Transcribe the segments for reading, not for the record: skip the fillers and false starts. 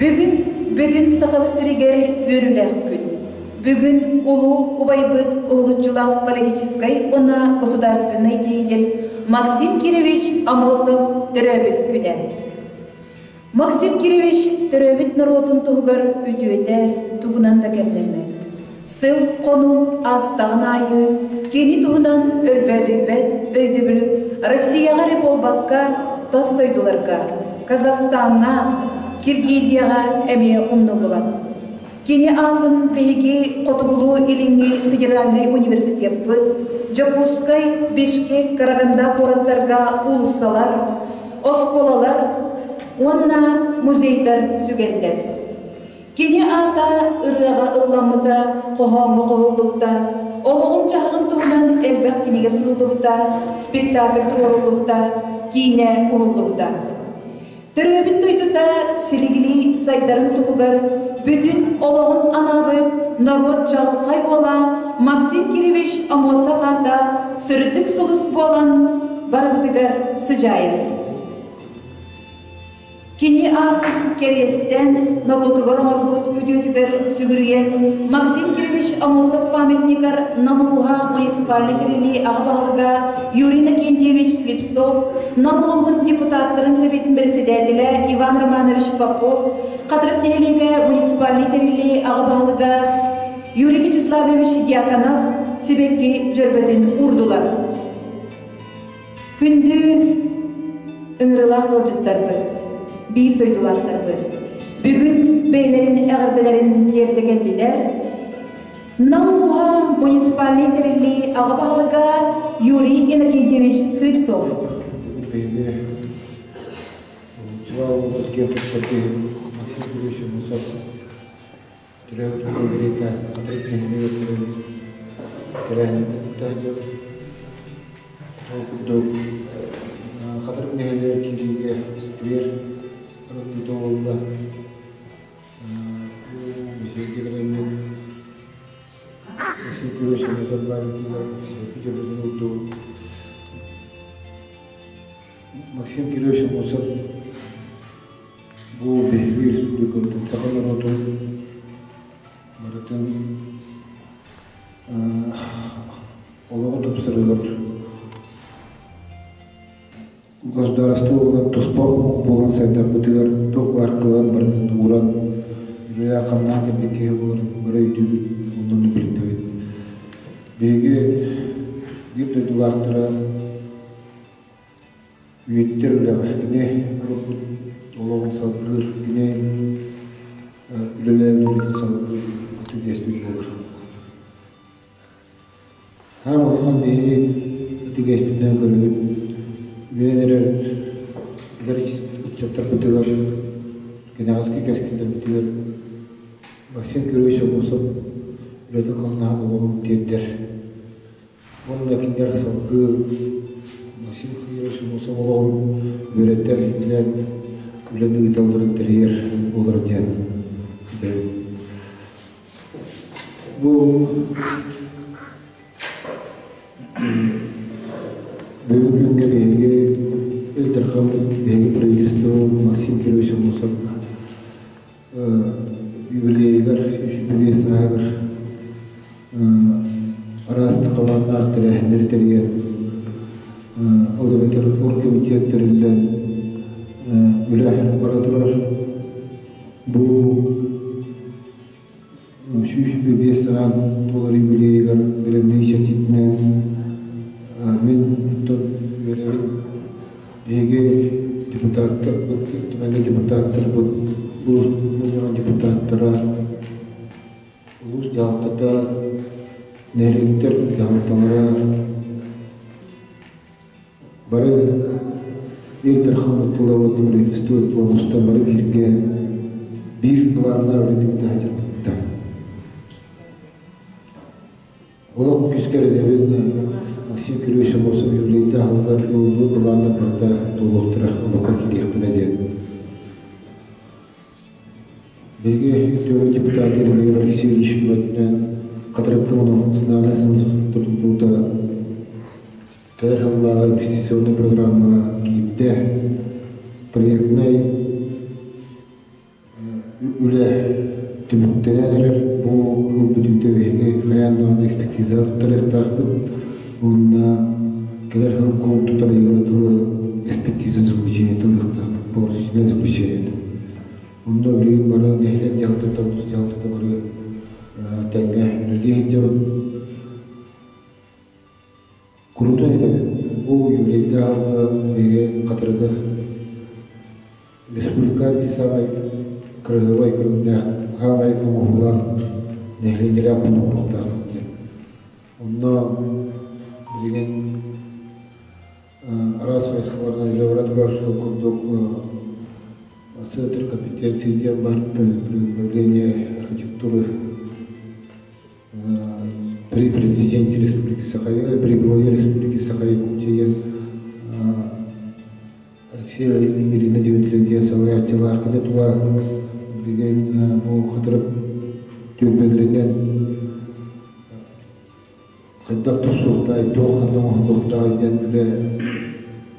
Бүгүн бүтүн Сахабыт сиригэр үөрүүлээх күн. Бүгүн улуу убайбыт уһулуччулаах политическай уонна государственнай деятель Максим Кирович Аммосов төрөөбүт күнэ. Максим Кирович төрөөбүт норуотун туһугар үтүөтэ тугунан да кэмнэммэт. Сыл-хонук аастаҕын аайы кини туһунан өлбөөдүйбэт өйдөбүл Россияҕа эрэ буолбакка, тас дойдуларга, Казахстаҥҥа, Киргизияҕа эмиэ умнуллубат. Кини аатын биһиги Хотугулуу-Илиҥҥи федеральнай университеппыт, Дьокуускай, Бишкек, Караганда куораттарга уулуссалар, оскуолалар уонна музейдар сүгэллэр. Кини аата ырыаҕа ылламмыта, хоһооҥҥо хоһуллубута, олоҕун-дьаһаҕын туһунан элбэх кинигэ суруллубута, спектакль туруоруллубута, киинэ уһуллубута. Төрөөбүт дойдута силигилии сайдарын туһугар бүтүн олоҕун анаабыт норуот чаҕылхай уола Максим Кирович Аммосов аата сырдык сулус буолан барыбытыгар сыдьаайар. Кини аатын кэриэстээн норуотугар оҥорбут үтүөтүгэр сүгүрүйэн Максим Кирович Аммосов памятнигар Нам улууһа муниципальнай тэриллии аҕа баһылыга Юрий Иннокентьевич Слепцов, Нам улууһун депутаттарын сэбиэтин бэрэссэдээтэлэ Иван Романович Попов, Хатырык нэһилиэгэ муниципальнай тэриллии аҕа баһылыга Юрий Вячеславович Дьяконов сибэкки дьөрбөтүн уурдулар. Күндү ыҥырыылаах ыалдьыттарбыт, биир дойдулаахтарбыт, бүгүн бэйэлэрин эҕэрдэлэрин тиэрдэ кэллилэр. Нам улууһа муниципальнай тэриллии аҕа баһылыга Юрий Иннокентьевич Слепцов. Биһиги Слава уолбут киэн туттар киһи Максим Кириллович Аммосов Төрөөбүт күнүн бэлиэтээн Хатырык нэһилиэгэр төрөөбүт тэрээһиннэрин кытта сылдьабыт. Ол курдук Хатырык нэһилиэгэр киириигэ сквер арыллыыта буолла. Биһиги кэлэммит Максим Кирович Назарбаевтыгар сибэкки дьөрбөтүн уурдубут. Максим Кирович Аммосов Бу биһиги республикабытын саха норуотун барытын олоҕо тупсарыгар государство буолан туспа омук буолан сайдарбытыгар туох баар кыаҕын барытын ууран үлэлээн-хамнаан кэлбит киһи буоларын бары өйдүүбүт, онон билинэбит. Биһиги биир дойдулаахтара Үйэтитэр үлэҕэ кини олорбут олоҕун салгыыр, кини үлэлээбит үлэтин салгыыр ытык иэспит буолар. Аан улахан биһиги ытык иэспитинэн көрөбүт, үүнэн эрэр эдэр ыччаттарбытыгар, кэнэҕэски кэскиллэрбитигэр Максим Кирович Аммосов үлэтин-хамнаһын олоҕун тиэрдэр. Уонна кинилэр салгыы Максим Кирович Аммосов олоҕун үөрэтэр, билэн, үлэни ыыталларын тэрийэр буолар диэн этэбин. Бу бүгүн күҥҥэ биһиги Ил Дархаммыт, биһиги правительство Максим Кирович Аммосов юбилейыгар, 105 сааһыгар араас хабааннаах тэрээһиннэри тэрийэн, ол эбэтэр оргкомитет тэриллэн үлэ бара турар. Бу 105 саҕан туолар юбилейыгар бэлэмнэнии чэрчитинэн мин оттон үөрэбин. Биһиги депутаттарбыт, Түмэҥҥэ депутаттарбыт, улуус мунньаҕын депутаттара, улуус дьаһалтата, нэһилиэктэр дьаһалталара бары Ил Дархан тула правительство тула мустан бары бииргэ биир былааннаах үлэни ыыта сылдьыбыттар. Олох күүскэ эрэнэбин Максим Кирович Аммосов юбилейдаах аһылыгар ылыллыбыт былааннар барыта туолуохтара, олоххо киириэхтэрэ диэн. Биһиги Ил депутат Еремей Алексеевич көмөтүнэн Хатырыкка национальнай тутуллуута кэлэр сыллааҕы инвестиционнай программа киирдэ. Проектнай Үлэ түмүктэнэн эрэр. Бу ылбыт үүтэ биһиги хайаан даҕаны экспертиза туттарыахтаахпыт. Уонна кэлэр сыл кулун тутар ыйыгар дылы экспертиза заключение ылыахтаахпыт, положительное заключение. Онно билигин бары нэһилиэк дьаһалтата, улуус дьаһалтата бары тэҥҥэ үлэлии сылдьабыт. Курутун этэбин, бу юбилейдаах сылга биһиги Хатырыгы республика биир саамай кыраһыабай көрүҥнээх, саамай оҥоһуулаах нэһилиэнньэлээх пуун оҥоруохтаахпыт диэн. Онно билигин араас хайысхаларынан үлэ бара турар, ол курдук Центр компетенции диэн баар управление архитектуры при президенте Республики Саха, при главе Республики Саха-Якутия Алексей Ирина Дмитриевна салайааччылаах кини тула билигин бу хатырык түөлбэлэринэн хайдах тупсуохтаай, туох ханна оҥоһуллуохтааҕый диэн үлэ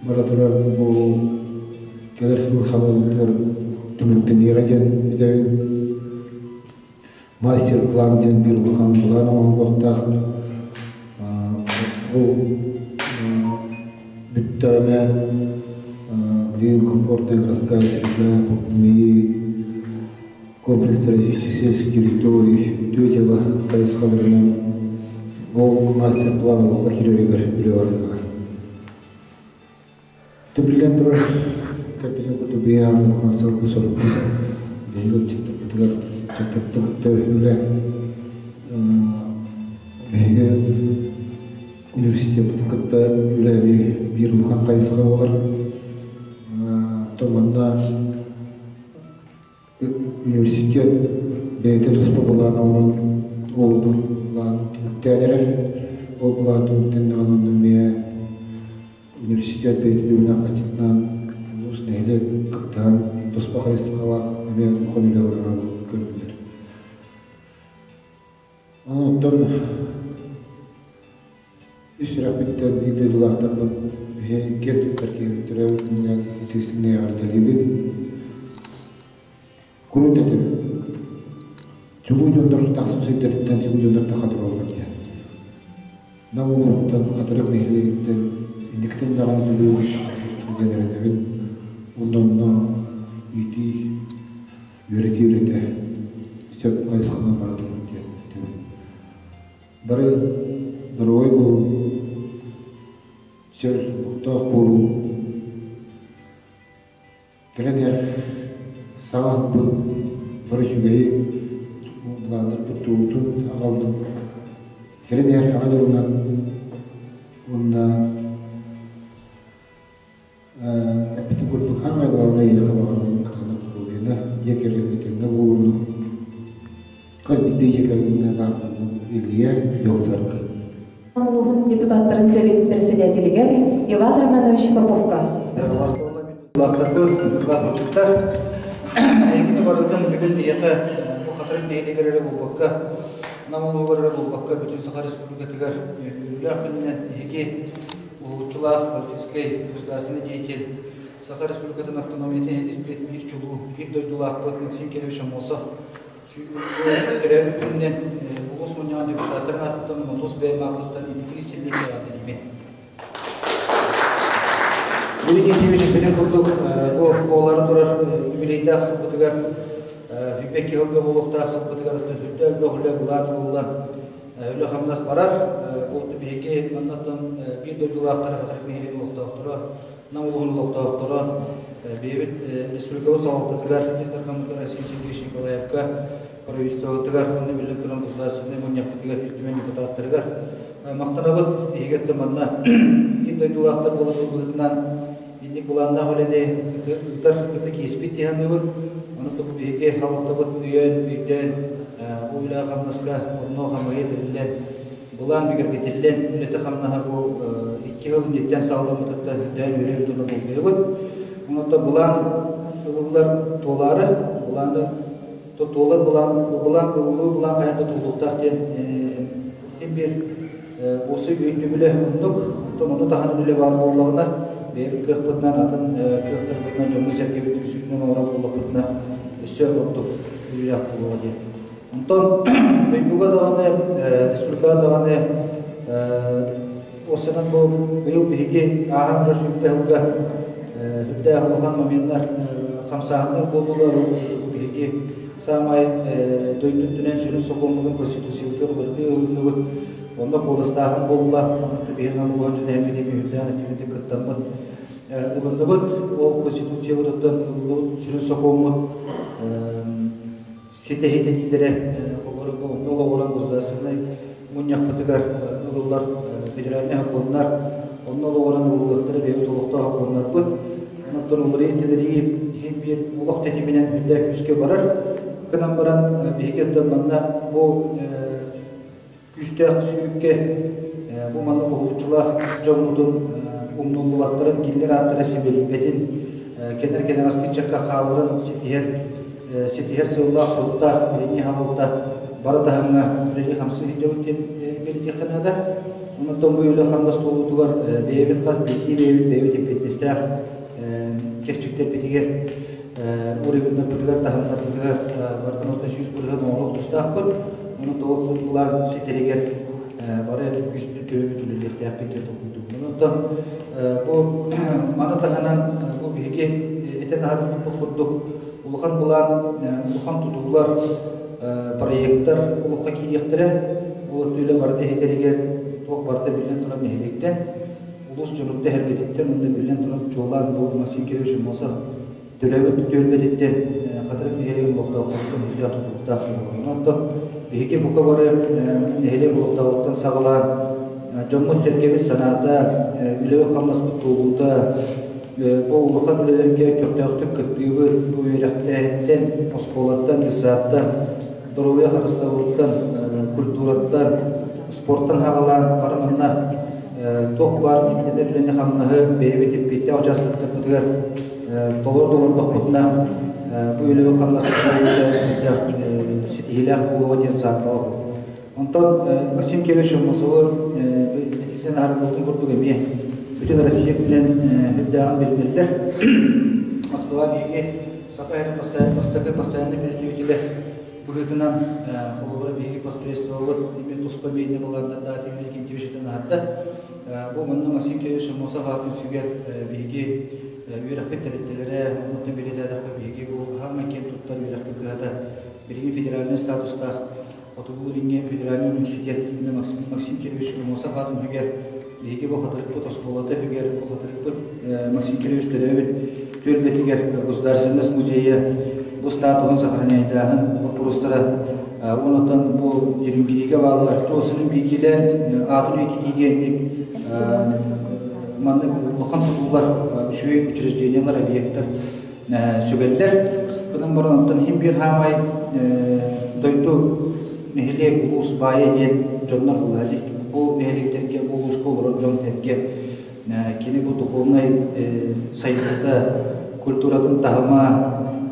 бара турар. Бу кэлэр сыл халыҥытыгар түмүктэниэҕэ диэн этэбин. Мастер-план диэн биир улахан былаан оҥоһуллуохтаах. Ол бүттэҕинэ билигин комфортная городская среда, комплекс стратегических территорий, үтүө дьыала хайысхаларынан ол мастер-план олоххо киирэригэр үлэ барыаҕа. Түбүллэн турар тэппитин курдук биһи улахан сылгы сорукпут биһиги ыччаттарбытыгар ыччаттарбытын үлэ биһиги университеппытын кытта үлэ биир улахан хайысха буолар. Манна университет бэйэтэ туспа былаан оҥорон уолунун былаан түмүктээн эрэр. Ол былаан түмүктэннэҕинэ онно эмиэ университет бэйэтин үбүнэн хаччытынан улуус, нэһилиэк кыттыһан туспа хайысхалаах эмиэ улахан үлэ барара көрүллэр. Онон ис сүрэхпиттэн биир дойдулаахтарбын биһи киэн туттар киһибит төрөөбүт күнүнэн итиистиҥ эҕэрдэлиибин. Куруук этим, чулуу дьоннор тахсыбыт сирдэриттэн чулуу дьоннор да хатыраллар диэн. Нам улууһуттан, Хатырык нэһилиэгиттэн инниктэн даҕаны чулуу диэн эрэнэбин. Уонна онно иитии, үөрэтии үлэтэ сөп хайысханан бара турар диэн этэбин. Бары доруобай буолуҥ, чөл олохтоох буолуҥ. Кэлэн иһэр саҥа ылбыт бары үчүгэйи былааннарбыт туолуутун аҕаллым. Кэлэн иһэр Аҕа дьылынан уонна эппитим курдук саамай главное эйиэхэ баҕарабын кытаанах доруобуйаны, дьиэ кэргэҥҥэ тэҥҥэ буолууну, хас биирдии дьиэ кэргэҥҥэ баар буолуу Илья Дьолсарга. Улууһун депутаттарын сэбиэтин председателигэр Иван Романович Поповка. Улааттарбыт, эйгини барытын бүгүн биһиэхэ бу Хатырык нэһилиэгэр эрэ буолбакка, Нам улууһугар эрэ буолбакка, бүтүн Саха Республикатыгар үөрүүлээх күнүнэн биһиги уһулуччулаах политическай государственный деятель, Саха Республикатын автономиятын иһитиспит биир чулуу, биир дойдулаахпыт Максим Кирович Аммосов төрөөбүт күнүнэн улуус мунньаҕын депутаттарын аатыттан Мотус бэйэм ааппыттан инникини силлиэк эҕэрдэлиибин. Юрий Дмитриевич эппитин курдук, бу буолары турар юбилейдаах сылбытыгар, 22 сылга буолуохтаах сылбытыгар үрдэ элбэх үлэ былаан ылыллан үлэ-хамнас барар. Бу биһиги маннаттан биир дойдулаахтара Хатырык нэһилиэгин олохтоохторо, Нам улууһун олохтоохторо, бэйэбит республикабыт салалтатыгар, Ил Дархаммытыгар Алексей Сергеевич Николаевка, правительствобытыгар уонна биллэн туран государственнай мунньахпытыгар, Ил Түмэн депутаттарыгар махтанабыт. Биһиги өттө манна биир дойдулаахтар буоларбыт быһыытынан инник былааннаах үлэни ыытар ытык иэспит дии саныыбын. Ону бу биһиги салалтабыт өйөөн, өйдөөн бу үлэҕэ-хамнаска онно хамыыһыйа тэриллэн, былаан бигэргэтиллэн, үлэтэ-хамнаһа бу 2 сыл инниттэн саҕаламмытыттан үрдээн үөрэ уонна долгуйабыт. Онон былаан ылыллар туолаары, былааны туолар былаан, былаан ылыллыы былаан хайаан да туолуохтаах диэн ким биир уопсай өйдөбүлэ оннук. Оттон ону таһынан үлэ баар буоллаҕына, бэйэбит кыахпытынан, атын кыахтарбытынан, дьоҥҥо-сэргэбит түмсүүтүнэн оҥорор буоллахпытына, өссө ордук үөрүүлээх буолуоҕа диэн. Онтон дойдуга даҕаны, республикаҕа даҕаны осынан бу быйыл биһиги ааһан турар сүүрбэ сылга үрдээх улахан моменнар, хамсааһыннар буоллулар. Биһиги саамай дойду үрдүнэн сүрүн сокуоммутун Конституциябытыгар уларытыы ылынныбыт. Онно куоластааһын буолла. Онон биһиги улахан дьон эһэммит үрдээх этимитин кыттаммыт ылынныбыт. Ол Конституциябытыттан ылыллыбыт сүрүн сокуоммут ситэһи тэтиилэрэ онно олоҕуран государственнай мунньахпытыгар ылыллар федеральнай сокуоннар онно олоҕуран ылыллыахтара бэйэбит олохтоох сокуоннарбыт. Онон уларыйыы-тэлэрийии иһин биир олох тэтиминэн үрдэ күүскэ барар гынан баран биһиги оттон манна бу күүстээх сүүрүккэ бу маннык уһулуччулаах дьоммутун умнуллубаттарын, кинилэр ааттара симэлийбэтин, кэлэр кэнэҕэс ыччакка хааларын ситиһэр ситиһэр сыаллаах-соруктаах билиҥҥи салалта бары таһымҥа үлэлии-хамсыы сылдьабыт диэн бэлиэтиэххэ наада. Онон бу үлэ-хамнас туолуутугар бэйэбит хас биирдии бэйэбит бэйэбит эппиэтинэстээх кэрчиктэрбитигэр уровеннарбытыгар, таһымнарбытыгар барытын 600% оҥоруох тустаахпыт. Ону тоҕус былаас ситэригэр бары күүспүт төбөбүт үлэлиэхтээхпит диэн толкуйдуубун. Онтон бу маны таһынан бу биһиги этэн аһарбыппыт курдук улахан былаан, улахан тутуулар, проекттар олоххо киириэхтэрэ. Ол өттүлэ барыта иһитэригэр туох барыта биллэн туран нэһилиэктэн улуус дьонуттан эргэтиттэн уонна биллэн туран чуолаан бу Максим Кирович Аммосов төлөөбүт түөлбэтиттэн Хатырык нэһилиэгин олохтоохторуттан үрдээх тутулуктаах буолуоҕа. Онтон биһиги бука бары нэһилиэк олохтооҕуттан саҕалаан дьоммут-сэргэбит санаата, үлэбит-хамнаспыт туолуута, бу улахан үлэлэргэ көхтөөхтүк кыттыыбыт, бу үөрэхтээһинтэн, оскуолаттан, детсадтан, доруобуйа харыстабылыттан, культураттан, спортан саҕалаан бары манна туох баар ирдэнэр үлэни-хамнаһы бэйэбит эппиэттээх учаастактарбытыгар толору толордохпутуна бу үлэбит-хамнаспыт ситиһиилээх буолуоҕа диэн саарбаҕа. Онтон Максим Кирович Аммосовы этилтэн аһарбытын курдук эмиэ бүтүн Россия үрдүнэн үрдээҕин билинэллэр. Москва биһиги Саха сирин бастакы постоянный представителэ быһыытынан холобура биһиги постпредствобыт эмиэ туспа миэннэ былааннардаах Юрий Викентьевич этэн аһарда. Бу манна Максим Кирович Аммосов аатын сүгэр биһиги үөрэхпит тэрилтэлэрэ, оннуттан бэлиэтээтэххэ биһиги бу хаамай киэн туттар үөрэхпит кыһата билигин федеральнай статустаах Хотугу-Илиҥҥи федеральнай университет именно Максим Кирович Аммосов аатын үһүгэр биһиги бу хатырыкпыт оскуолата үһүгэр бу хатырыкпыт Максим Кирович төрөөбүт түөлбэтигэр Государственность музейа бу статуһун сохраняйдааһын боппуруостара онотон бу Нерюнгригэ бааллар туосунун бииргилээн аатын үйэтитиигэ инник маннык улахан тутуулар үчүгэй учреждениялар объекттар сүгэллэр. Гынан баран онтон иһин биир хаамай дойду нэһилиэк улуус баайа диэн дьоннор буолар. Бу нэһилиэктэргэ бу улууска олорор дьон сэргэ кини бу духовнай сайдыыта, культуратын таһыма,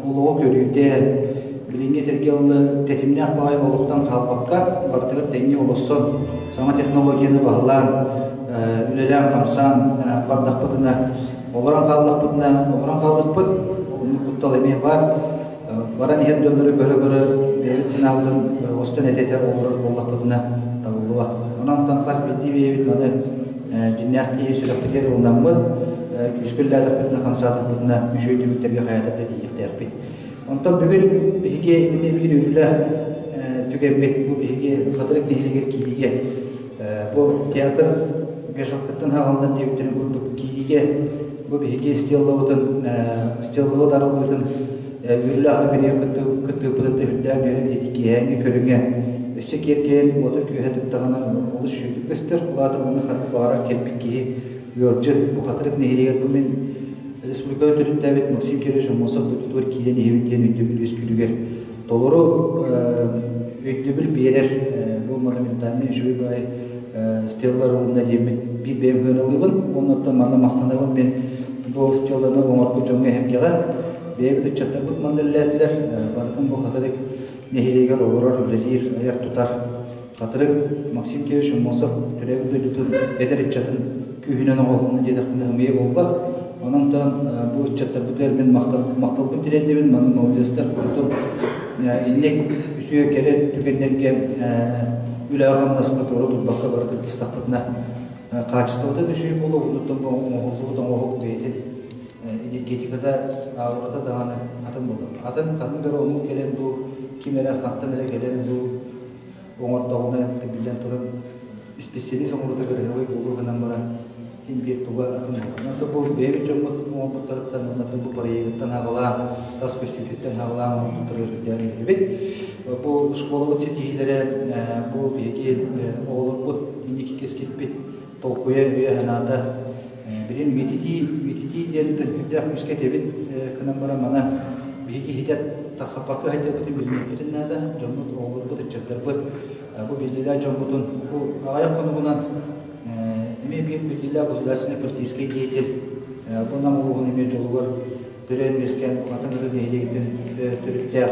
олоҕу көрүүтэ, билиҥҥи этэргэ дылы тэтимнээх баҕайы олохтон хаалбакка, барытыгар тэҥҥэ олорсон, саҥа технологияны баһылаан, үлэлээн-хамсаан бардахпытына, олорон хааллахпытына, олорон хааллахпыт, оннук куттал эмиэ баар. Баран иһэр дьоннору көрө-көрө бэйэбит санаабытын остон этэ-этэ олорор буоллахпытына табыллыбат. Онон хас биирдии бэйэбит маны дьиннээх киһи сүрэхпитигэр ылынаммыт, күүскэ үлэлээтэхпитинэ, хамсаатахпытына үчүгэй түмүктэргэ хайаатар да тиийиэхтээхпит. Онтон бүгүн биһиги эмиэ биир үөрүүлээх түгэммит бу биһиги Хатырык нэһилиэгэр киириигэ бу театр вешалкаттан хааланнар диэбиттэрин курдук киириигэ бу биһиги стеллабытын стеллабыт арыллыытын үөрүүлээх түгэнигэр кыттыыппытын төһүрдээн үөрэн ити киэһээҥҥи көрүҥэ өссө киэркэйэн уота күөһэ тыктаҕына олус үчүгэйдик көстөр. Ол аата манна ханнык баҕарар кэлбит киһи ыалдьыт бу Хатырык нэһилиэгэр бу мин республиканы төрүттээбит Максим Кирович Аммосов дойдутугар киирэн иһэбит диэн өйдөбүл үөскүүрүгэр толору өйдөбүл биэрэр бу монументальнай үчүгэй баай стеллар ылынна диэммит биир бэйэм сыаналыыбын. Оннуттан манна махтанабын мен бу стелланы оҥорбут дьоҥҥо эһэргэҕэ. Бэйэбит ыччаттарбыт манна үлэлээтилэр. Барытын бу Хатырык нэһилиэгэр олорор, үлэлиир, айар-тутар Хатырык Максим Кирович Аммосов төрөөбүт дойдутун эдэр ыччатын күүһүнэн оҥоһулунна диэтэхпинэ ымыйа буолбат. Онон бу ыччаттарбытыгар мин махталбын тириэрдэбин, маннык маладьыастар курдук инник үтүө кэрэ түгэннэргэ үлэҕэ-хамнаска туора турбакка бары кыттыстахпытына хаачыстыбата да үчүгэй буолуо, оннуттан бу оҥоһуллубут оҥоһук бэйэтин энергетиката, аурата даҕаны атын буолар. Атын ханнык эрэ омук кэлэн дуу, ким эрэ хантан эрэ кэлэн дуу оҥордоҕуна биллэн туран исписэлиис оҥоруута кыраһыабай буолуо гынан баран син биир туга атын буолар. Онон бу бэйэбит дьоммут оҥорбуттарыттан уонна бу проегыттан аҕалаан, тас көстүүтүттэн аҕалаан оҥорбуттары үрдээн үһүбүт. Бу школабыт ситиһиилэрэ бу биһиги оҕолорбут инники кэскилбит толкуйа өйө-санаата билин үйэтитии үйэтитии диэн төлкүйдээх күүскэ этэбит гынан баран мана биһиги иһитэ тархаппакка сылдьарбытын билиниэхпитин наада. Дьоммут, оҕолорбут, ыччаттарбыт бу биллиилээх дьоммутун бу аҕыйах хонугунан эмиэ биир биллиилээх государственный политическай деятель бу Нам улууһун эмиэ дьолугар төрөөн-үөскээн Хатыҥ Ытык нэһилиэгиттэн төрүттээх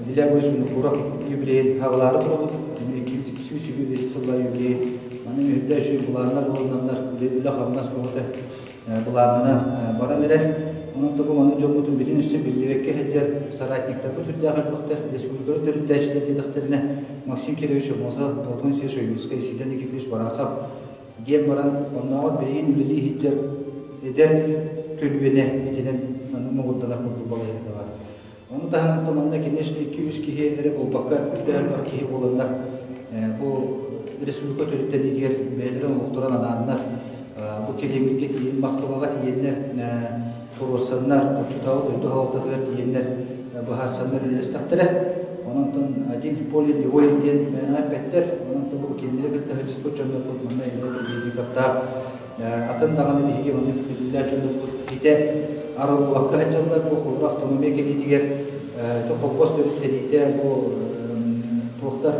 Илья Борисович Винокуров юбилейын хаҕылаары турабыт. 225 сыллар юбилей. Маны үһүрдэ үчүгэй былааннар ылынаннар үлэ-хамнас бөҕөтө былаанынан баран эрэр. Онон тугу маннык дьоммутун билин өссө биллибэккэ сылдьар соратниктарбыт үрдээх элбэхтэр, республиканы төрүттээччилэр диэтэхтэринэ Максим Кирович Аммосов, Платон Алексеевич Ойуунскай, Исидор Никифорович Барахов диэн баран оннооҕор билигин үлэлии сылдьар эдэр көлүөнэ итинэн маннык муҥурданар курдук балаһыанньа баар. Ону таһынан манна конечно 2-3 киһи эрэ буолбакка үрдэ элбэх киһи буоланнар бу республика төрүттэниитигэр бэйэлэрин олохторун анааннар бу Кремльгэ тиийэн Москваҕа тиийэннэр туруорсаннар оччотооҕу дойду салалтатыгар тиийэннэр быһаарсаннар үлэлэстэхтэрэ. Онон один в поле не воин диэн мээнэ эппэттэр. Онон бу кинилэри кытта сылдьыспыт дьоннорбут манна Илья Языковтаах атын даҕаны биһиги маннык биллиилээх дьоннорбут итэ арыллыбакка сылдьаллар. Бу холобур автономия кэлиитигэр холкуос төрүттэниитэ бу туохтар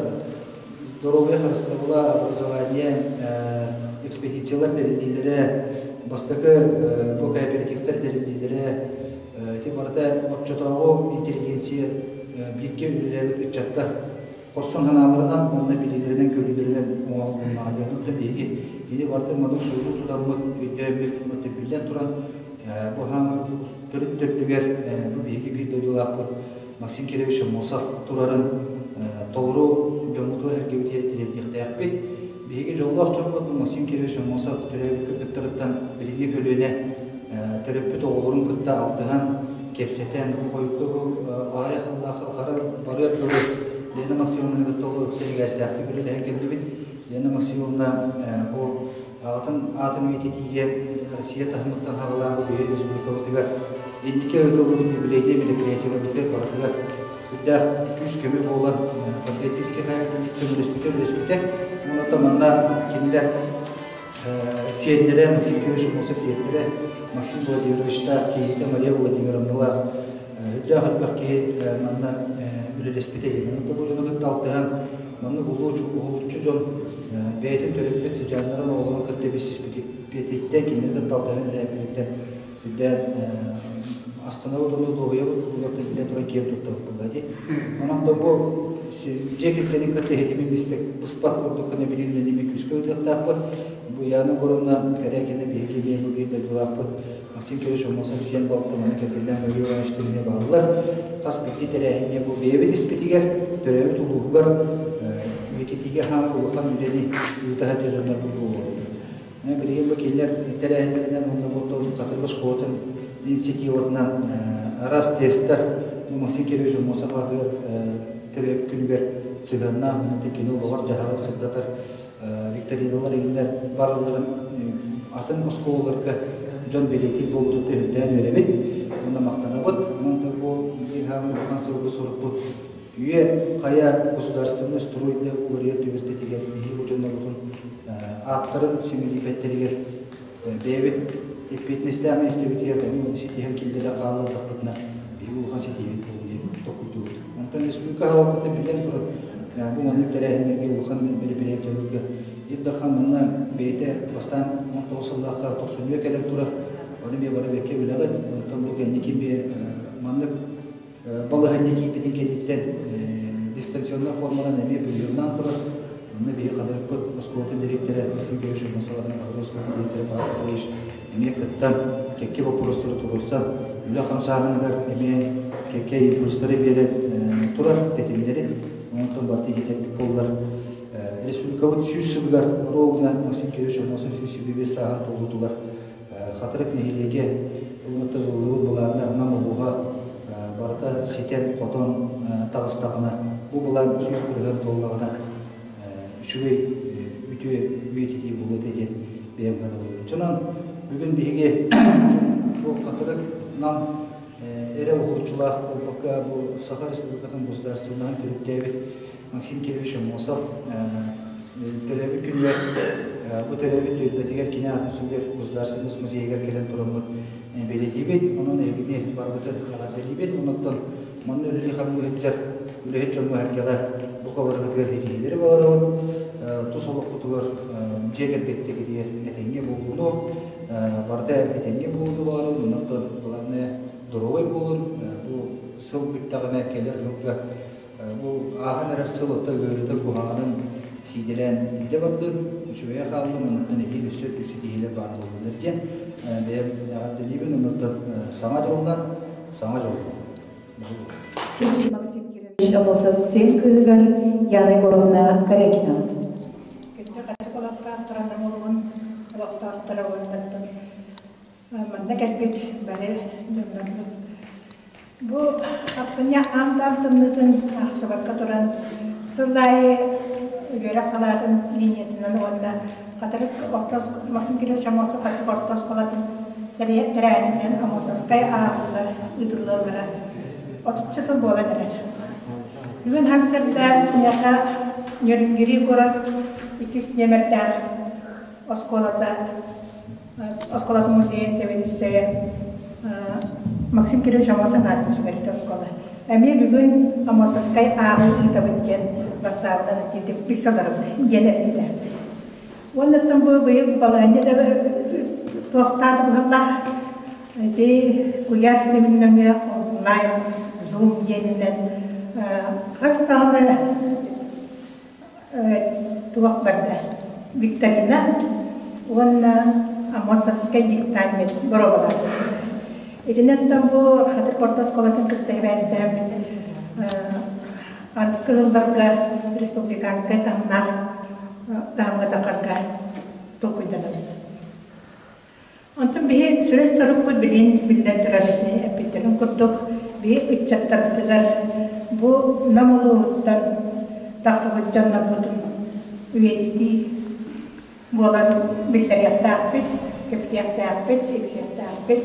здоровье харыстабыла, образование, экспедициялар тэриллиилэрэ, бастакы бу кооперативтар тэриллиилэрэ ити барыта оччотооҕу интеллигенция бииргэ үлэлээбит ыччаттар хорсун санааларынан уонна билиилэринэн-көрүүлэринэн оҥоһулуннаҕа диэн. Онтон биһиги ини барытын маннык суолу тутаммыт, өйдөөммүт, биллэн туран бу хаамыы төрүт төрдүгэр бу биһиги биир дойдулаахпыт Максим Кирович Аммосов турарын толору дьоммутугар эргибитигэр тириэрдиэхтээхпит. Биһиги дьоллоох дьоммут Максим Кирович Аммосов төрөөбүт кыргыттарыттан билиҥҥи көлүөнэ төрөппүт оҕолорун кытта алтыһан, кэпсэтэн, хойукка бу аҕыйах сыллаах хара барыар дылы Лена Максимовнаны кытта олус ыкса сибээстээхтик үлэлэһэн кэллибит. Лена Максимовна бу аҕатын аатын үйэтитиигэ Россия таһымыттан хаҕалаан бу биһиги республикабытыгар инники ыытыллыбыт юбилейдэй мероприятиеларбытыгар барытыгар үрдээх күүс-көмө буолан патриотический көмөлөспүтэ үлэспитэ. Онон манна кинилэр сиэннэрэ Максим Кирович Аммосов сиэннэрэ Максим Владимировичтаах кийиитэ Мария Владимировналаах үрдээх элбэх киһи манна үлэлэспитэ диэн. Онон бу дьону кытта алтыһан маннык улуу уһулуччу дьон бэйэтин төрөппүт сыдьааннарын оҕолорун кытта билсиспититтэн кинини кытта алтыһан үлэлээбититтэн үрдээн астынабыт уонна дуоһуйабыт уларытан билэн туран киэн туттабыт буолла дии. Онон да бу дьиэ кэргэнин кытта иһитимин быспат курдук гына билин үлэни күүскэ ыытыахтаахпыт. Бу Яна Егоровна Корякина биһиги диэн биир дойдулаахпыт Максим Кирович Аммосов сиэн балта маны кэргэннээх Юрий Иванович Тимине бааллар. Хас биирдии тэрээһиҥҥэ бу бэйэбит испитигэр, төрөөбүт улууһугар үйэтитиигэ хаан улахан үлэни ыыта сылдьар дьоннорбут буолуохтар. Билигин бу кинилэр тэрээһиннэринэн уонна бу Хатырык оскуолатын инициативатынан араас тестэр Максим Кирович Аммосов аатыгар төрөөбүт күнүгэр сыһыаннаах кини олоҕор-дьаһаҕын сырдатар викториналар иҥнэр барылларын атын оскуолаларга дьон бэлиэтиир буолбутун өйдөөн үөрэбит уонна махтанабыт. Онон бу биир хаамыы улахан сылгы сорукпут үйэ хайа государственный стройда уларыйар түбэлтэтигэр биһиги бу дьоннорбутун ааттарын симэлийбэттэригэр бэйэбит эппиэтинэстээх миэстэбитигэр ону ситиһэн киллэрэ хааллардахпытына биһиги улахан ситиһиибит буолуо диэн толкуйдуубут. Онтон республика салалтата биллэн турар бу маннык тэрээһиннэргэ улахан мероприятиеларга Ил Дархан манна бэйэтэ бастаан 19 сыллаахха тохсунньуга кэлэн турар, ону эмиэ бары бэккэ билэҕит. Онтон бу кэнники маннык балаһыанньа киирбитин кэнниттэн дистанционнай форманан эмиэ приемнаан турар. Онно биһиги Хатырыкпыт оскуолатын дириэктэрэ Максим Кирович Аммосов Хатырык оскуолатын дириэктэрэ Павел Петрович эмиэ кыттан. кэккэ боппуруостары туруорсан, үлэ хамсааһыныгар эмиэ кэккэ импульстары биэрэн турар тэтимнэри, онтон барыта иһитэрбит буоллар. Республикабыт 100 сылыгар ровно Максим Кирович Аммосов 125 сааһын туолуутугар Хатырык нэһилиэгэ уонна ыллыбыт былааннар Нам улууһа барыта ситэн-хотон таҕыстаҕына, бу былаан 100% туоллаҕына үчүгэй үтүө үйэтитии буолуо этэ диэн бэйэм саныыбын. Чонон бүгүн биһиги бу Хатырык Нам эрэ уһулуччулаах буолбакка, бу Саха Республикатын государственноһын төрүттээбит Максим Кирович Аммосов төрөөбүт күнүгэр бу төрөөбүт түөлбэтигэр кини аатын сүгэр Государственность музейыгар кэлэн тураммыт бэлиэтиибит. Онон эһигини барбытын эҕэрдэлиибит. Онуттан манна үлэлии-хамныы сылдьар үлэһит дьоҥҥо-сэргэҕэ бука барыгытыгар ситиһиилэри баҕарабыт. Тус олоххутугар дьиэ кэргэттэргитигэр этэҥҥэ буолууну, барыта этэҥҥэ буолууну баҕарабын. Онон главное доруобай буолун. Бу сыл бүттэҕинэ кэлэр сылга Бу ааһан эрэр сыл ото ыарыыта куһаҕанын сиидэлээн илдьэ бардым, үчүгэйэ хааллым, оннуттан эһиил өссө үрдүк ситиһиилэр баар буоллуннар диэн бэйэм эҕэрдэлиибин, оннуттан саҥа дьолунан, саҥа дьолунан. Максим Кирович Амосов син кыыһыгар Яна Егоровна Корякина. Күндү хатык олохтоох туран олугун олохтоохторо уоннаттан манна кэлбит бары дьоннорбут. Бу ахсынньы аан-даам тымныытын аахсыбакка туран, сыл аайы үөрэх салаатын линиятынан уонна Хатырык орто Максим Кириллович Аммосов Хатырык орто оскуолатын тэрээһининэн Аммосовскай ааҕыылар ыытыллаллара отучча сыл буолан эрэр. Бүгүн сарсыарда миэхэ Нерюнгри куорат иккис нүөмэрдээх оскуолата оскуолатын музейын сэбиэдиссэйэ Максим Кириллович Аммосов аатын сүгэритэ оскуола. Эмиэ бүгүн Аммосовскай ааҕыы ыытабыт диэн ватсабынан итиитик билсэлэрбит диэн эппитэ. Уоннаттан бу быйыл балаһыанньа да туохтаах быһаллаах ити куйаас ситимин нөҥүө онлайн зум диэнинэн хас даҕаны туох барда викторина уонна Аммосовскай диктант диэн боруобалаабыппыт. Итинэн бу Хатырык орто оскуолатын кытта сибээстээммит аныскы сылларга республиканскай таһымнаах таһымҥа тахарга толкуйданабыт. Онтон биһи сүрүн сорукпут билин биллэн турар эппиттэрин курдук биһи ыччаттарбытыгар бу Нам улууһуттан тахсыбыт дьоннорбутун үйэтитии буолан биллэриэхтээхпит, кэпсиэхтээхпит, ипсиэхтээхпит.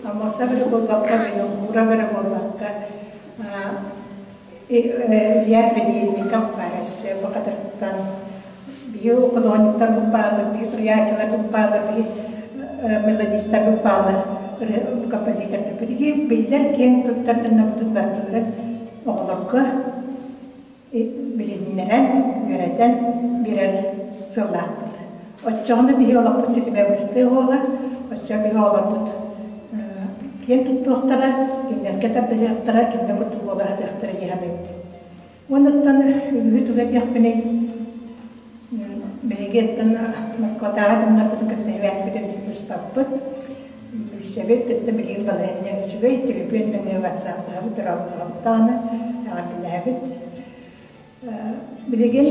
Аммосов эрэ буолбакка, Винокуров эрэ буолбакка, Илья Березников баар Бакатырыттан биһи художниктарбыт бааллар, биһи суруйааччыларбыт бааллар, биһи мелодистарбыт бааллар, композитордарбыт. Ити биллэр киэҥ туттар дьоннорбутун барытыларын оҕолорго билиһиннэрэн, үөрэтэн биэрэр сыаллаахпыт. Оччоҕуна биһи олохпут ситимэ быстыа буолар, оччоҕо биһи оҕолорбут киэн туттуохтара, кинилэргэ тардыһыахтара, кинилэр курдук буола сатыахтара дии саныыбын. Уонуттан үгүһү тугу этиэхпиний, биһиги оттон Москватааҕы дьоннорбутун кытта сибээспитин быспаппыт, билсэбит, кытта билигин балаһыанньа үчүгэй, төлөпүөн нөҥүө ватсаптаһабыт, дорооболоһобут даҕаны, эҕэрдэлэһэбит. Билигин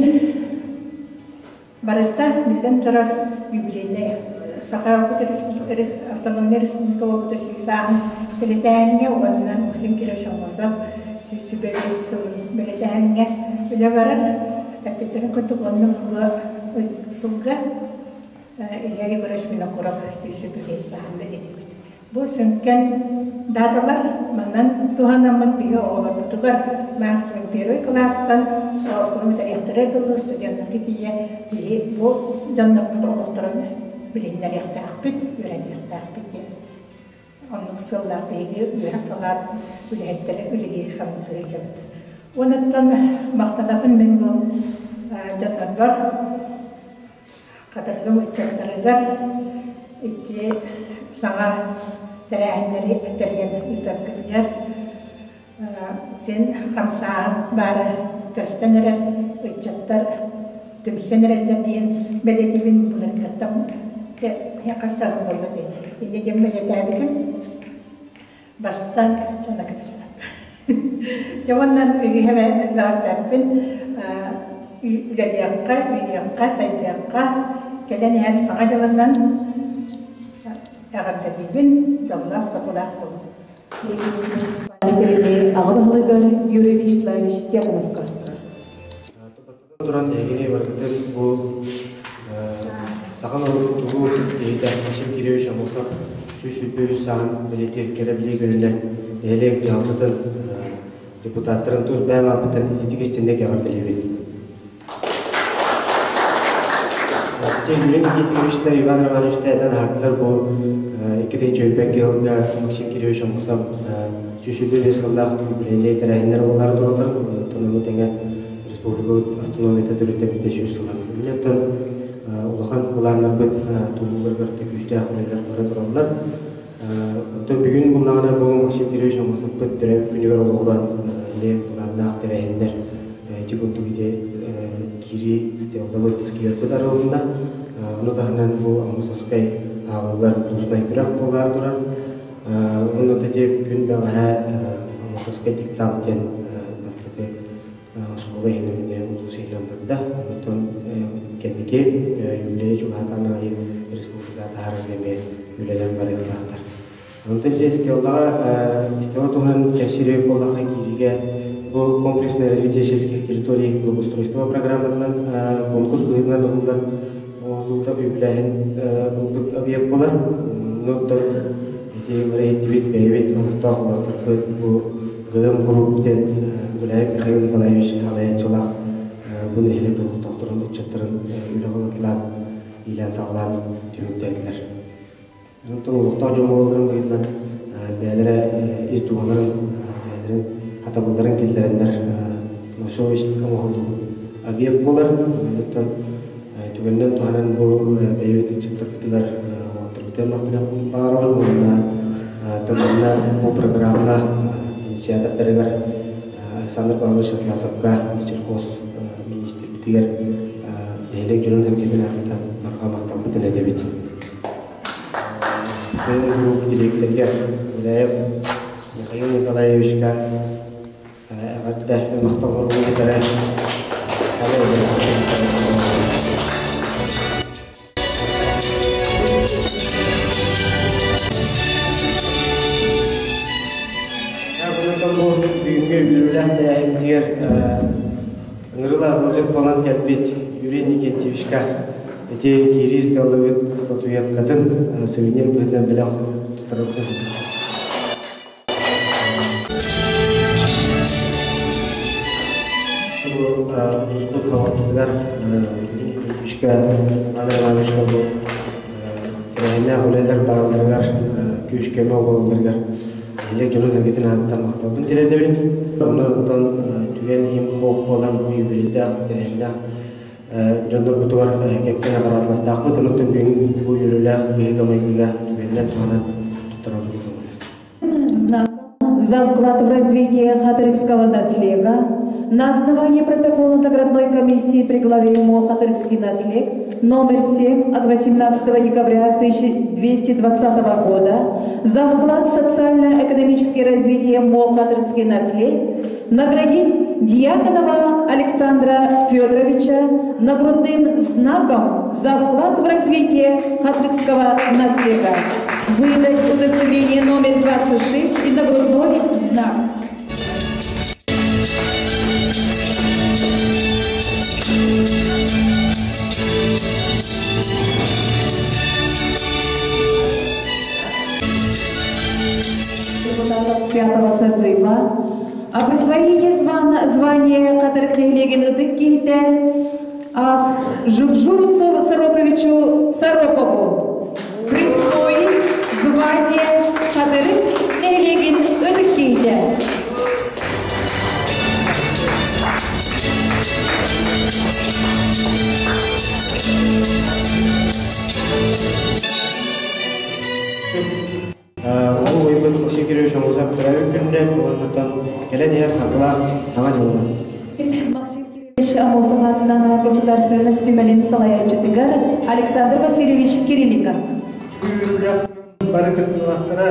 Барыта, биллэн турар, юбилейнай Саха автономнай республика буолбута 100 ааһын бэлиэтээһиҥҥэ уонна Максим Кирович Аммосов 125 сылын бэлиэтээһиҥҥэ үлэ барар. Эппиттэрин курдук уонна бу сылга Илья Егорович Винокуров 125 сааһын бэлиэтиибит. Бу сүҥкэн дааталар манан туһанаммыт биһи оҕолорбутугар максимум первый кылаастан оскуола бүтэриэхтэрэ дылы студеннарга тиийэ биһи бу дьоннорбут олохторун билиннэриэхтээхпит, үөрэтиэхтээхпит диэн оннук сыаллаах биһиги үөрэх салаат үлэһиттэрэ үлэлии хамсыы сылдьабыт. Уонуттан махтанабын мин бу дьоннорбор Хатырыгым ыччаттарыгар ити саҥа тэрээһиннэри тэрийэн ыытаргытыгар син хамсааһын баара көстөн эрэр, ыччаттар түмсэн эрэллэр диэн бэлиэтиибин былыргыттан. Хастарын буолбатый. Инне диэн бэлэтээбитим. Бастан дьоно кэпсээн. Дьэ уонна үгүһэ бэҕэрдээппин үлэлиэххэ, үүнүөххэ, сайдыахха, кэлэн иһэр Саҥа дьылынан эҕэрдэлиибин, дьоллоох-соргулаах буолуҥ. Тэрили аҕа баһылыгар Юрий Вячеславович Дьяконовка. Бастатан туран эһигини барытын бу саха норуотун чулуу киһитэ Максим Кирович Аммосов 123 сааһын бэлиэтиир кэрэ билии күнүнэн нэһилиэк дьаһалтатын депутаттарын тус бэйэм ааппыттан итиитик истинник эҕэрдэлиибин. Юрий Никитичтар, Иван Романовичтар этэн аһардылар бу 2 сылга Максим Кирович Аммосов 125 сыллаах юбилейнай тэрээһиннэр буолаары тураллар. Оттон ону тэҥэ республикабыт автономията төрүттэммитэ 100 сыла. Оттон улахан былааннарбыт тулууларыгар күүстээх үлэлэр бара тураллар. Оттон бүгүн буллаҕына бу Максим Кирович Аммосовпыт төрөөбүт күнүгэр олоҕуран эмиэ былааннаах тэрээһиннэр ити курдук ити киирии стеллабыт сквербыт арылынна. Ону таһынан бу Аммосовскай ааҕыллар улуснай күрэх буолаары турар. Онно ити күн бэҕэһээ Аммосовскай диктант диэн бастакы оскуола иһинэн эмиэ улуус иһинэн барда. Онтон кэнники юбилейы чугаһатан аайы республика таһааран эмиэ үлэлэр барыахтаахтар. Онтон дьэ стеллаҕа стела туһунан кэпсиир буоллахха киириигэ бу комплексное развитие сельских территорий благоустройства программатынан конкурс быһыытынан ылыллан оҥоһуллубута үбүлээһин ылбыт объект буолар. Оттон ити бары иһиттибит бэйэбит олохтоох улааттарбыт бу ГМ Групп диэн Гуляев Михаил Николаевич салайааччылаах бу нэһилиэк олохтоохторун ыччаттарын үлэ ылатылаан иилээн-саҕалаан түмүктээтилэр. Онтон олохтоох дьон буолалларын быһыытынан бэйэлэрэ ис дууһаларын, бэйэлэрин хатабылларын киллэрэннэр Лошович оҥоһуллубут объект буолар. Онтон түгэнинэн туһанан бу бэйэбит ыччаттарбытыгар уолаттарбытыгар махтаныахпын баҕарабын уонна тылларына бу программа инициатордарыгар Александр Павлович Атласовка, Черкос министрбитигэр нэһилиэк дьонун сэргэтин аатыттан барҕа махталбытын этэбит. Кыым дириэктэригэр Гуляев Михаил Николаевичка эҕэрдэ махтал хоругун этэрэ. Бу бүгүҥҥү үөрүүлээх тэрээһиммитигэр ыҥырыылаах ыалдьыт буолан кэлбит Юрий Никитичка ити киирии стеллабыт статуэткатын сувенир быһыытынан бэлэх туттарабыт. Улууспут салалтатыгар Юрий Никитичка, Иван Ивановичка бу тэрээһиннээх үлэлэр баралларыгар күүс-көмө буолалларыгар нэһилиэк дьонун-сэргэтин аатыттан махталбын тириэрдэбин. Онон түгэн иһин хоох буолан бу юбилейдаах тэрээһиннээх дьоннорбутугар кэккэ наҕараадалардаахпыт. Онон бүгүн бу үөрүүлээх быһыыга-майгыга түгэнинэн туһанан туттарарбыт Знаком за вклад в развитие Хатырыкского наслега на основании протокола наградной комиссии при главе МО «Хатырыкский наслег» номер 7 от 18 декабря 1220 года за вклад в социально-экономическое развитие МО «Хатырыкский наслег» наградить Дьяконова Александра Федоровича нагрудным знаком за вклад в развитие Хатырыкского наслега. Выдать удостоверение номер 26 и нагрудной знак. Депутатов пятого созыва о присвоении звания Хатырык нэһилиэгин ытык киһитэ Журжуру Сароповичу Саропову присвоить звание Хатырык нэһилиэгин ытык киһитэ. Ол уйбут Максим Кирович Аммосов төрөөбүт күнүнэн уоннаттан кэлэн иһэр харгылаах Саҥа дьылынан. Максим Кирович Аммосов аатынан государственность түмэлин салайааччытыгар Александр Васильевич Кириллика. Үөрүүлээх бары кыттыылаахтара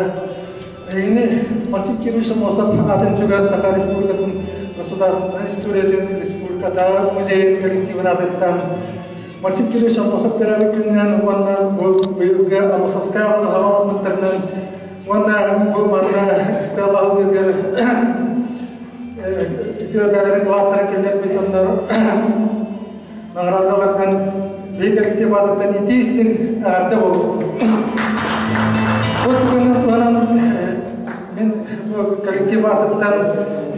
эһигини Максим Кириллович Аммосов аатын сүгэр Саха Республикатын государственнай историятын республикатааҕы музейын коллективын аатыттан Максим Кириллович Аммосов төрөөбүт күнүнэн уонна бу быйылгы Аммосовскай аҕалар хаҕаламмыттарынан уонна бу манна стела аһыллыытыгар үтүө бээлэрин кылааттарын киллэрбит дьоннор наҕараадаларынан биһи коллектив аатыттан итии-истиҥ эҕэрдэ буолбут. Бу түгэнин туһанан мин бу коллектив аатыттан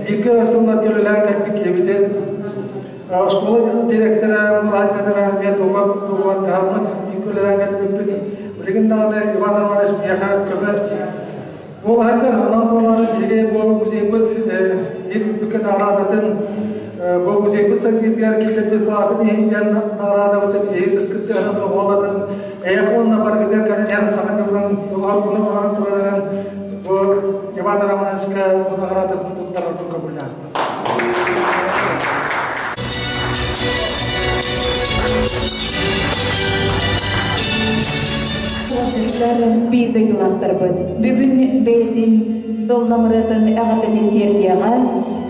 бииргэ өр сылларга үлэлээн кэлбит киһибитин оскуола директора Муратинара эмиэ дуогабардаһаммыт бииргэ үлэлээн кэлбиппит. Билигин даҕаны Иван Романович миэхэ көмө буолаһыгар онон буолаары биһиги бу музейбыт биир үрдүккэ наҕараадатын бу музейбыт сайдыытыгар киллэрбит кылаатын иһин диэн наҕараадабытын иһи тыскыттыһынан доҕуолатын эйэх уонна баргытыгар кэлэн иһэр саҥа дьылынан долоһор буну баҕаран туран бу Иван Романовичка бу наҕараадатын туттарарбын көҥүллээн. Биир дойдулаахтарбыт бүгүн бэйэтин ылламырыатын эҕэрдэтин тиэрдиэҕэ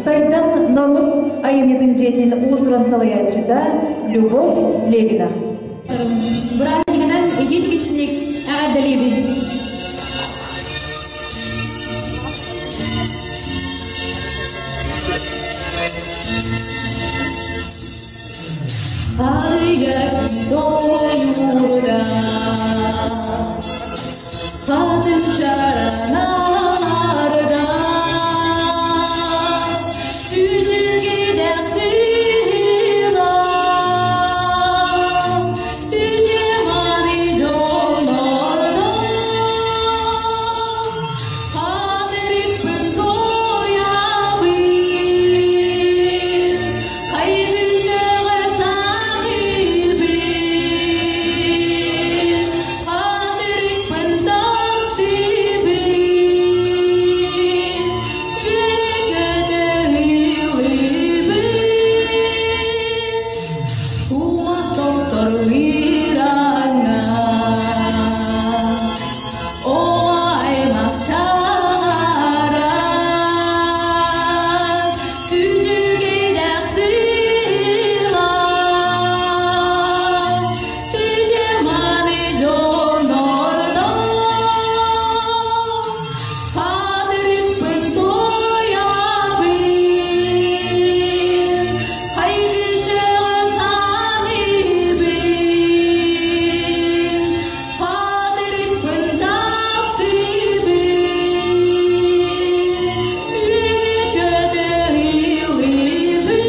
Сайдам норуот айымньытын дьиэтин уус-уран салайааччыта Любовь Левина. Бырааһынньыгынан итиит-истиҥник эҕэрдэлиибин! Арыйа хатын чаранарда үчүгэйдэх сыыла үтүмани дьоннордо хатырыппын тоябын хайгыллыга саҕыыбын хатырыппын таптыыбын үөрэ-көтө ыллыыбын ума тохтор ыыраҥҥа о аймах чаара үчүгэйдэх сыыла үтүмани дьоннордо хатырыппын тоябын хайгыллыга саныыбын хатырыппын таптыыбын үөрэ-көтө ыллыыбын.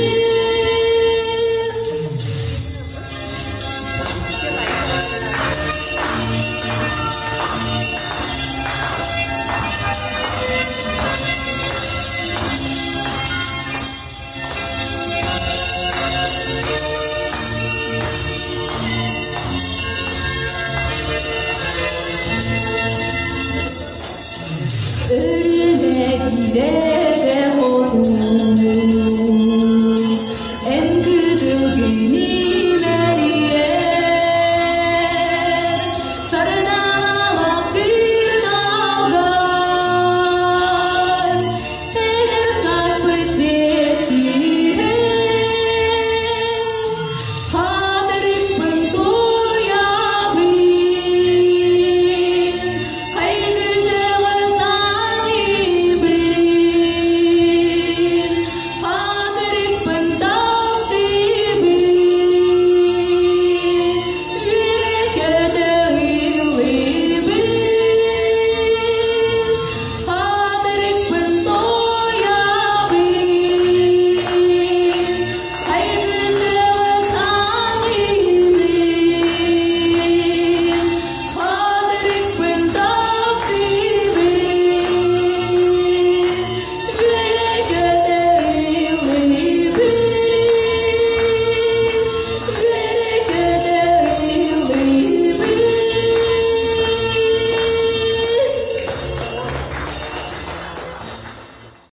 Өрүнэ киирэ